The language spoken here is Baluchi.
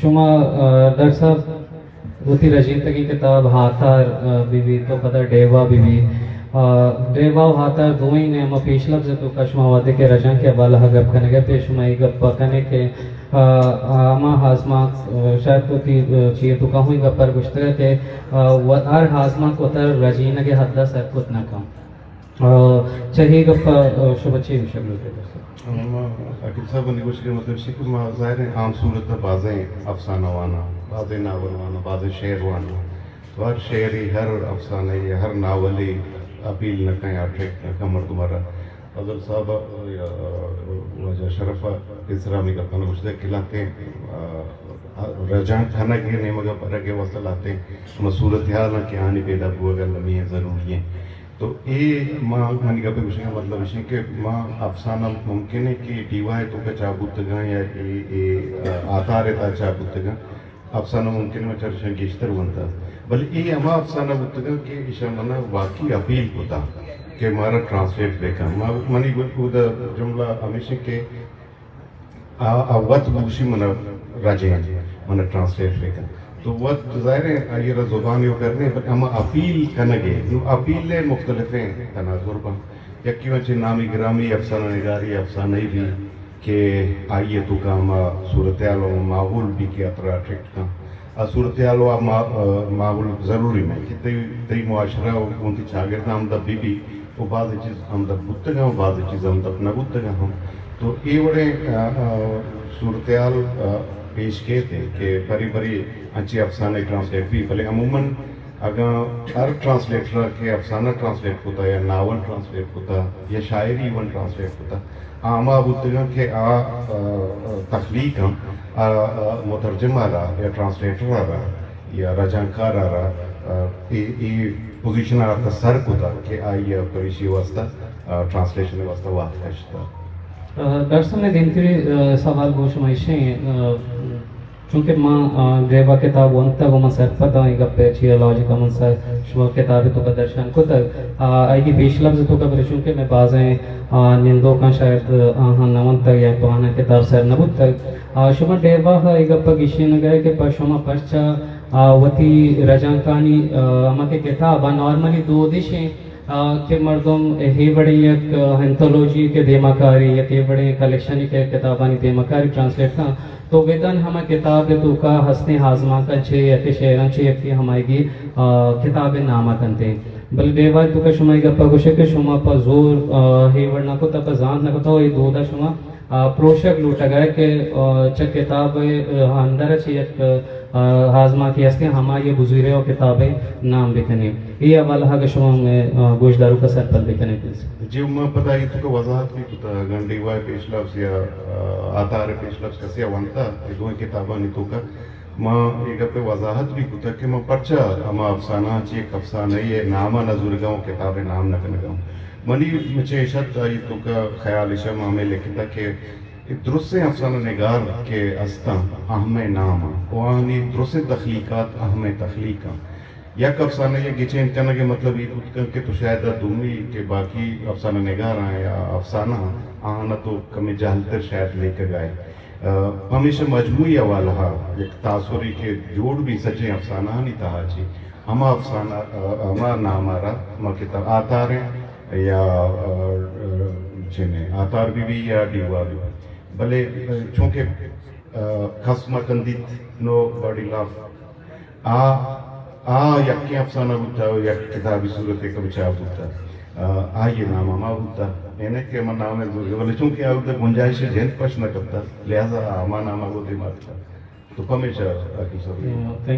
شما، آ، ڈاکٹر صاحب، وتی رجینتگیں کتاب ہاتار، آ، بہ بیت و پدا ڈیوا بہ بیت۔ آ، ڈیوا و ہاتار دوئیں ء ہما پیش لبز ء توکا شما وہدے کہ رجانک ء حوالہ ء گپ کنگ ء پہ شما اے گپ ء کنے کہ، آ، آ، ہما آزمانک، آ، شاید وتی، آ، چی ء توکا ہوں اے گپ ء گوشتگ کہ، آ، و-، ہر آزمانک وتر رجینگ ء حد ء سر کت نہ کنت۔ آ، چہ اے گپ ء، آ، شما چے گوشگ لوٹ ئے؟ ما عقیل صاحب ء گوشگ ء مطلب ایش کہ ما ظاہر ہے عام صورت ء بازیں افسانہ واناں، بازیں ناول واناں، بازیں شعر واناں۔ تو ہر شعرے، ہر افسانہ ء، ہر ناولے اپیل نہ کن، اٹریکٹ نہ کن مردم ء را۔ فضل صاحب ء یا واجہ شرف ء پیسرا ہمے گپاں گوشتگ کہ لہتیں، آ، رجانک کنگ ء نیمگ ء برگ ء واستہ لہتیں ہما صورتحالاں کہ آنی پیدا بوگ ء لمی ء ضروری انت۔ تو اے ما، منی گپ ء گوشگ ء مطلب اش انت کہ ما افسانہ ممکن انت کہ ڈیوا ء توکا چاپ بوتگاں یا اے، اے، آ، آتار ء تہا چاپ بوتگاں، افسانہ ممکن انت ما چرشاں گیشتر ونتہ، بلے اے ہما افسانہ بوتگاں کہ ایشاں منا واقعی اپیل کتا کہ مارا ٹرانسلیٹ بکن۔ ما، منی گو-، اودا جملہ ہمیش انت کہ آ، آ وت بگوشی منا رجیں، منا ٹرانسلیٹ بکن۔ تو وت ظاہر ہے آئی را زبان یو کرنے، بلے ہما اپیل کنگے، نو اپیل ء مختلفیں تناظر بن۔ یکی وچ نامی گرامی افسانہ نگاری افسانہ ای بھی کہ آئی ء توکا ہما صورتحال و ماحول بھی کہ اترا اٹریکٹ کن۔ آ صورتحال و آ ما-، آ، ماحول ضروری میں کہ تئی، تئی معاشرہ و گوں تئی چاگرد ہمدپ بہ بی و بعض چیز ہمدپ بوتگاں و بعض چیز ہمدپ نہ بوتگاں ہم۔ تو اے وڑیں، آ، آ، صورتحال، آ، پیش کیت کہ برے برے انچیں افسانہ ٹرانسلیٹ بی، بلے عموماً اگاں ہر ٹرانسلیٹر کہ افسانہ ٹرانسلیٹ کتا یا ناول ٹرانسلیٹ کتا یا شاعری ایون ٹرانسلیٹ کتا، آ ہما بوتگاں کہ آ، آ، تخلیق ہم، آ، آ، مترجم ء را یا ٹرانسلیٹر ء را یا رجانکار ء را، آ، اے، اے پوزیشن ء را سر کتا کہ آئی ء پریشی واسطہ، آ، ٹرانسلیشن واسطہ وہد کشتا۔ آ، ڈاکٹر صاحب، میں دیمتری، آ، سوال گوں شما ایشیں، آ، چونکہ ما، آ، ڈیوا کتاب ونتگ و من سرپد آں اے گپ ء چیا لاجک ء من سر شما کتاب ء توکا درشان کتگ۔ آ، آئی پیش لبز ء توکا بلے چونکہ میں بازیں، آ، نندوکاں شاید آہاں نہ ونتگ یا تو آہاں کتاب سر نہ بوتگ۔ آ، شما ڈیوا ء اے گپ ء گیشینگ ء کہ پہ شما پرچا، آ، وتی رجانکانی، آ، ہما کہ کتاب ء نارملی دود ایش انت، آ، کہ مردم اے وڑیں یک، آ، انتھولوجی کہ دیما کاری، یک اے وڑیں کلیکشنی کہ کتابانی دیما کاری ٹرانسلیٹ کن، تو ودن ہما کتاب ء توکا ہستیں آزمانکاں چہ یک شعراں چہ یکے ہمائیگی، آ، کتاب ء نام ء کنت۔ بلے ڈیوا ء توکا شما اے گپ ء گوشے کہ شما پہ زور، آ، اے وڑ نہ کتا، پہ زانت نہ کتا، اے دود ء شما آ، پروشگ لوٹگ ء کہ، آ، چہ کتاب ء، آ، اندر ء چہ یک، آ، آزمانکے ہستیں، ہمائی ء بزورے و کتاب ء نام بکنیں۔ اے حوالہ اگہ شما مئے، آ، گوشداروک ء سرپد بکنیں پلیز۔ جی، ما پدا اے توکا وضاحت بھی کتا، اگاں ڈیوا ء پیش لفظ یا، آ، آتار ء پیش لفظ کسے ء ونتا، اے دوئیں کتابانی توکا ما اے گپ ء وضاحت بھی کتگ کہ ما پرچا ہما افسانہ ء چہ یک افسانہ ء نام ء نہ زورگا اوں، کتاب ء نام نہ کنگا اوں۔ منی چہ اش ات آئی توکا خیال اش ء ما ہمے لکھتگ کہ درستیں افسانہ نگار کہ استاں، آ ہمے نام آں و آہانی درستیں تخلیقات آ ہمے تخلیق آں۔ یک افسانہ ء گچین کنگ ء مطلب اے بوت کنت کہ تو شاید آ دومی کہ باقی افسانہ نگار آں یا افسانہ آں، آہانا تو کمے جہل تر شاید لیکگ ء ئے۔ آ، پمیشا مجموعی حوالہ ء یک تاثرے کہ جوڑ بی سجیں افسانہانی تہا چہ ہما افسانہ، آ، ہما نام ء را ما کتاب آتار ایں یا، آ، آ، چنے آتار بہ بی یا ڈیوا بہ بی۔ بلے، آ، چونکہ، آ، کس مہ کندیت، نو باڈی لاف۔ آ، آ یکیں افسانہ بوتا و یک کتابی صورت ء کم چاپ بوتا۔ آ، آئی ء نام ہما بوتا۔ یعنی کہ من نام ء زور، بلے چونکہ آ وقت گنجائش ء جند پش نہ کرتا، لہذا آ ہما نام ء گوں دیما اتکا۔ تو پمیشا عقیل صاحب۔